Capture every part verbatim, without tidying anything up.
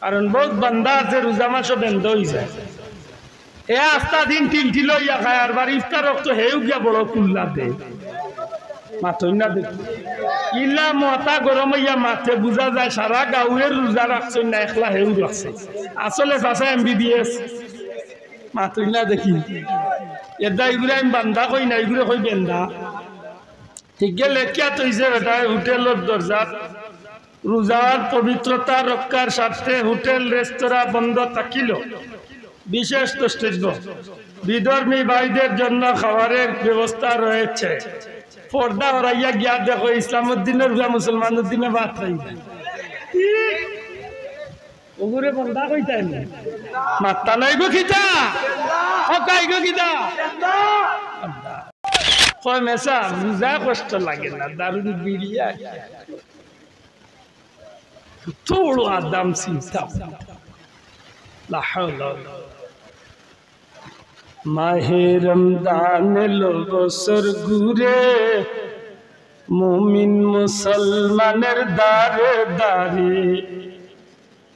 কারণ বউত বান্দা আছে রোজা মাসো বেন্দা অইযায়, হে আস্তা দিন টিলটিল অইয়া খায়, আর বার ইফতার অক্ত হেউ গিয়া বড় কুল্লা দেয়। মাতইন না দেখি, ইলা মাথা গরম অইয়া মাতে, বুঝা যায় সারা গাউয়ের রোজা রাখছইন না, একলা হেউ রাখছে। আসলে চাচা এমবিবিএস। মাতইন না দেখি, এরদায় ইগুরে আমি বান্দা কই না, ইগুরে কই বেন্দা। হিগে লেখিয়া থইছে বেটায় হোটেলর দরজাত, রোজার পবিত্রতা রক্ষার স্বার্থে হোটেল রেস্তোরাঁ বন্ধ থাকিল। বিশেষ দ্রষ্টব্য, বিধর্মী ভাইদের জন্য খাবারের ব্যবস্থা রয়েছে। পর্দা হরাইয়া গিয়া দেখো, ইসলামউদ্দিনর পুয়া মুসলমানউদ্দিনে ভাত খাইবা। ওগুরে বন্দা কইতায় নি? মাত্তা নাই গো কিতা? হকাই গো কিতা? কয়, "মেসাব, রোজা কষ্ট লাগে না, দারুণ বিড়িয়া।" তোর আদাম চিন্তা। লা হাওলা ওয়ালা। মাহে রমজান এলো বছর ঘুরে, মুমিন মুসলমানের দারে দারে।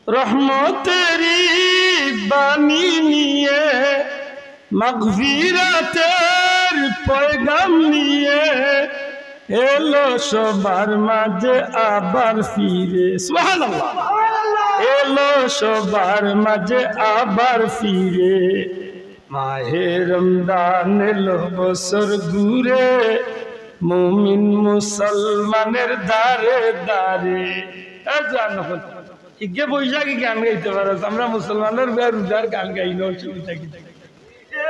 রহমতেরই বাণী নিয়ে, মাগফিরাতের পয়গাম নিয়ে, এলো সবার মাঝে আবার ফিরে। সুবহানাল্লাহ। এলো সবার মাঝে আবার ফিরে। মাহে রমজান এলো বছর ঘুরে, মুমিন মুসলমানের দারে দারে। এ জান, ইগে বৈশাখী গান গাইতে পারস, আমরা মুসলমানর পুয়া রোজার গান গাই না, অসুবিধা কি?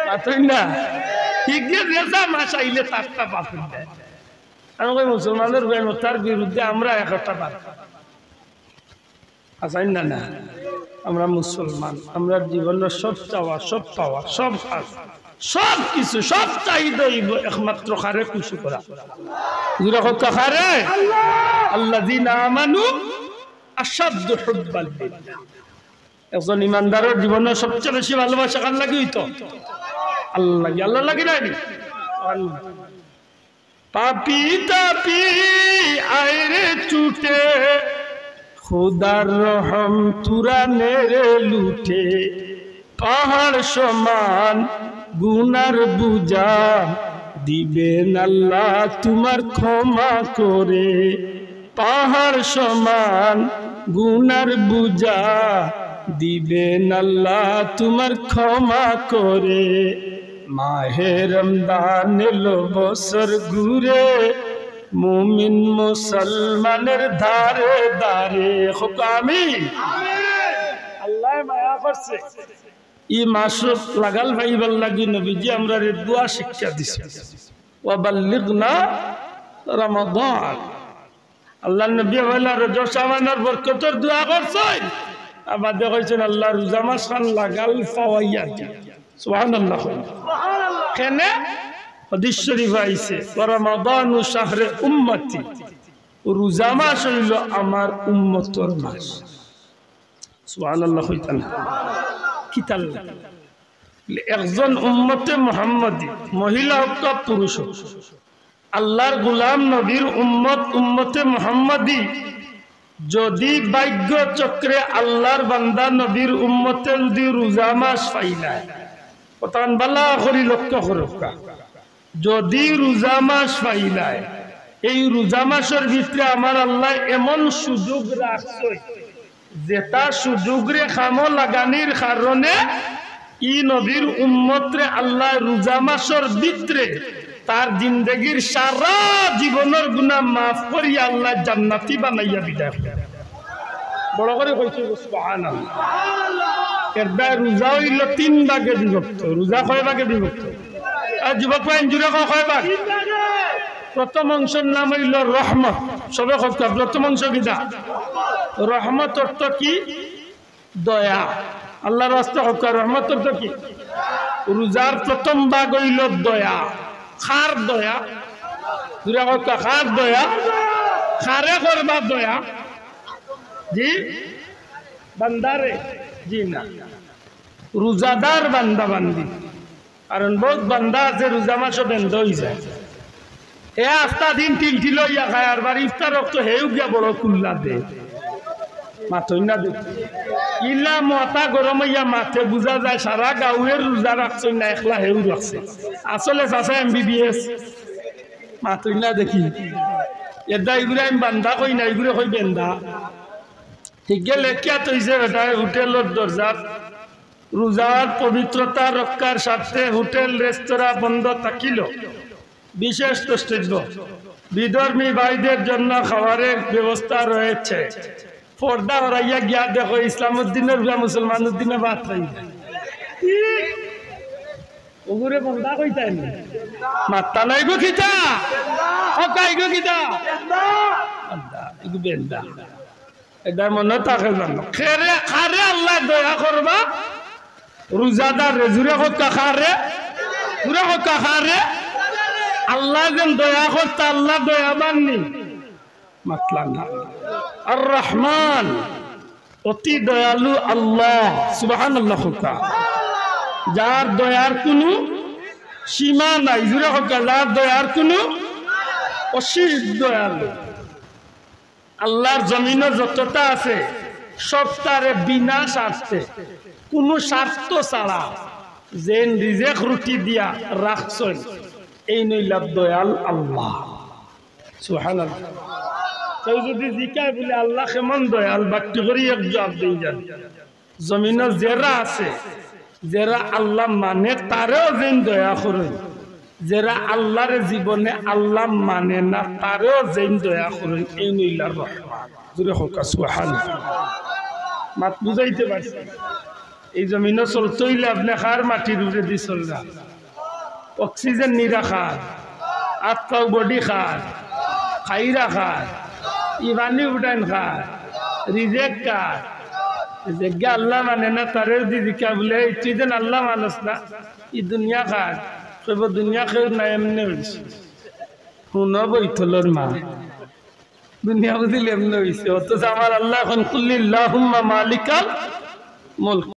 মাতইন না, ইগে রেজা মাস আইলে তারটা বাতিল দেয়। আমি কই, মুসলমানর পুয়া, তার বিরুদ্ধে আমরা একটা বার আছইন না, না? আমরা মুসলমান, আমরার জীবনর সব চাওয়া, সব পাওয়া, সব কাজ, সব কিছু, সব চাহিদা অইবো একমাত্র কারে খুশি করা। জোরে কউক্কা কারে? আল্লাযীনা আমানু আশাদ্দু হুব্বাল লিল্লাহ। একজন ইমানদারর জীবনর সবচেয়ে বেশি ভালোবাসা কার লাগি অইতো? আল্লাহ লাগি। আল্লাহ লাগি না নি? আল্লাহ। পাপি তাপি আয় রে ছুটে, খোদার রহম তুরা নে রে লুটে। পাহাড় সমান গুনার বুঝা, দিবেন আল্লাহ তোমার ক্ষমা করে। পাহাড় সমান গুনার বুঝা, দিবেন আল্লাহ তোমার ক্ষমা করে। মাহে রমজান এলো বছর ঘুরে, মুমিন মুসলমানের দারে দারে। কউক্কা আমিন। আল্লায় মায়া করছে। ই মাসো লাগাল পাইবার লাগি নবীজি আমরারে দোয়া শিক্ষা দিছে, "ওয়া বাল্লিগনা রমাদান।" আল্লাহর নবী পয়লা রজব শাবানর বরকতর দোয়া করছইন, আর বাদে কইছইন, "আল্লাহ, রোজা মাস খান লাগাল পাওয়াইয়া দিও।" সুবহানাল্লাহ। কেনে? হাদিস শরীফ আইছে, "ওয়া রমাদানু শাহরে উম্মতি।" রোজা মাস অইলো আমার উম্মতর মাস। সুবহানাল্লাহ কইতা না? কিতার লাগি? একজন উম্মতে মুহাম্মদী, মহিলা হউক্কা, পুরুষ হউক্কা, আল্লাহর গোলাম, নবীর উম্মত, উম্মতে মুহাম্মদী, যদি ভাগ্য চক্রে আল্লাহর বান্দা নবীর উম্মতে যদি রোজা মাস পাইলায়, কথাখান ভালা করি লক্ষ্য করউক্কা, যদি রোজা মাস পাইলায়, এই রোজা মাসর ভিতরে আমার আল্লায় এমন সুযোগ রাখছইন, যেটা সুযোগরে কামো লাগানির কারণে ই নবীর উম্মতরে আল্লায় রোজা মাসর ভিতরে তার জিন্দেগির সারা জীবনর গুনা মাফ করিয়া আল্লায় জান্নাতি বানাইয়া বিদায় করে। বড় করি কইছি, সুবহানাল্লাহ। এরদায় রোজা অইলো তিন ভাগে বিভক্ত। রোজা কয় ভাগে বিভক্ত? আর যুবক ভাই, জোরে কও, কয় ভাগ? প্রথম অংশর নাম অইলো রহমত। সবে কউক্কা, প্রথম অংশ কিতা? রহমত অর্থ কি? দয়া। আল্লাহর ওয়াস্তে কউক্কা, রহমত অর্থ কি? রোজার প্রথম ভাগ অইলো দয়া। কার দয়া? জোরে কউক্কা, কার দয়া? কারে করবা দয়া? জি? বান্দারে? জি না। রোজাদার বান্দা বান্দি। কারণ বউত বান্দা আছে রোজা মাসো বেন্দা অইযায়। হে আস্তা দিন টিলটিল অইয়া খায়, আর বার ইফতার অক্ত হেউ গিয়া বড় কুল্লা দেয়। মাতইন না দেখি। ইলা মাথা গরম অইয়া মাতে, বুঝা যায় সারা গাউয়ে রোজা রাখছইন না, একলা হেউ রাখছে। আসলে চাচা এমবিবিএস। মাতইন না দেখি। এরদায় ইগুরে আমি বান্দা কই না, ইগুরে কই বেন্দা। হিগে লেখিয়া থইছে বেটায় হোটেলর দরজাত, রোজার পবিত্রতা রক্ষার স্বার্থে হোটেল রেস্তোরাঁ বন্ধ থাকিল। বিশেষ দ্রষ্টব্য, বিধর্মী ভাইদের জন্য খাবারের ব্যবস্থা রয়েছে। পর্দা হরাইয়া গিয়া দেখো, ইসলাম উদ্দিনর বিয়া মুসলমান উদ্দিনে ভাত খাই। ওগুরে বন্দা কইতায় নি? মাত্তা নাই গো কিতা? ও কাই গো কিতা? বন্দা, ইগু বেন্দা। এটা মনে থাকে জানো। খেরে, খারে আল্লাহ দয়া করবা। রোজাদার রে জুরে কউক্কা খারে। জুরে কউক্কা খারে। আল্লাহ যেন দয়া করতা, আল্লাহ দয়াবান নি। মাতলা না। আর রহমান, অতি দয়ালু আল্লাহ। সুবহানাল্লাহ কউক্কা। যার দয়ার কুনু সীমা নাই। জুরে কউক্কা, যার দয়ার কুনু অসীম দয়ালু। আল্লাহর জমিনো যততা আছে, সবতারে বিনা স্বার্থে, কুনু স্বার্থ ছাড়া, যেইন রিজেক রুটি দিয়া রাখছইন, এইন অইলা দয়াল আল্লাহ। সুবহানাল্লাহ। কেউ যুদি জিকায় বুলে, "আল্লাহ কেমন দয়াল?" বাট্টি করি এক জুয়াপ দেইন যান। জমিনো যেরা আছে, যেরা আল্লাহ মানে, তারেও যেইন দয়া করইন, যেরা আল্লাহরে জীবনে আল্লাহ মানে না, তারেও যেইন দয়া করইন, এইন অইলা রহমান। জুরে কউক্কা সুবহানাল্লাহ। মাত বুঝাইতে পারছি? এই জমিনো চলতে অইলে আপনে কার মাটির উপরে দি চলরা? অক্সিজেন নিরা কার, আত্মাও বডি কার, খাইরা কার, ইবানি উঠাইন কার, রিজেক কার। যেগিয়ে আল্লাহ মানে না, তারে যুদি জিকা বুলে, "এই তুই যেন আল্লাহ মানস না, ই দুনিয়া কার?" কইবো, "দুনিয়া কেউর না, এমনে অইছে।" হুনো বৈতলর মা, দুনিয়া বুঝিলে এমনে অইছে। অথচ আমার আল্লাহ কইন, "কুলিল্লাহুম্মা মালিকাল মুলক।"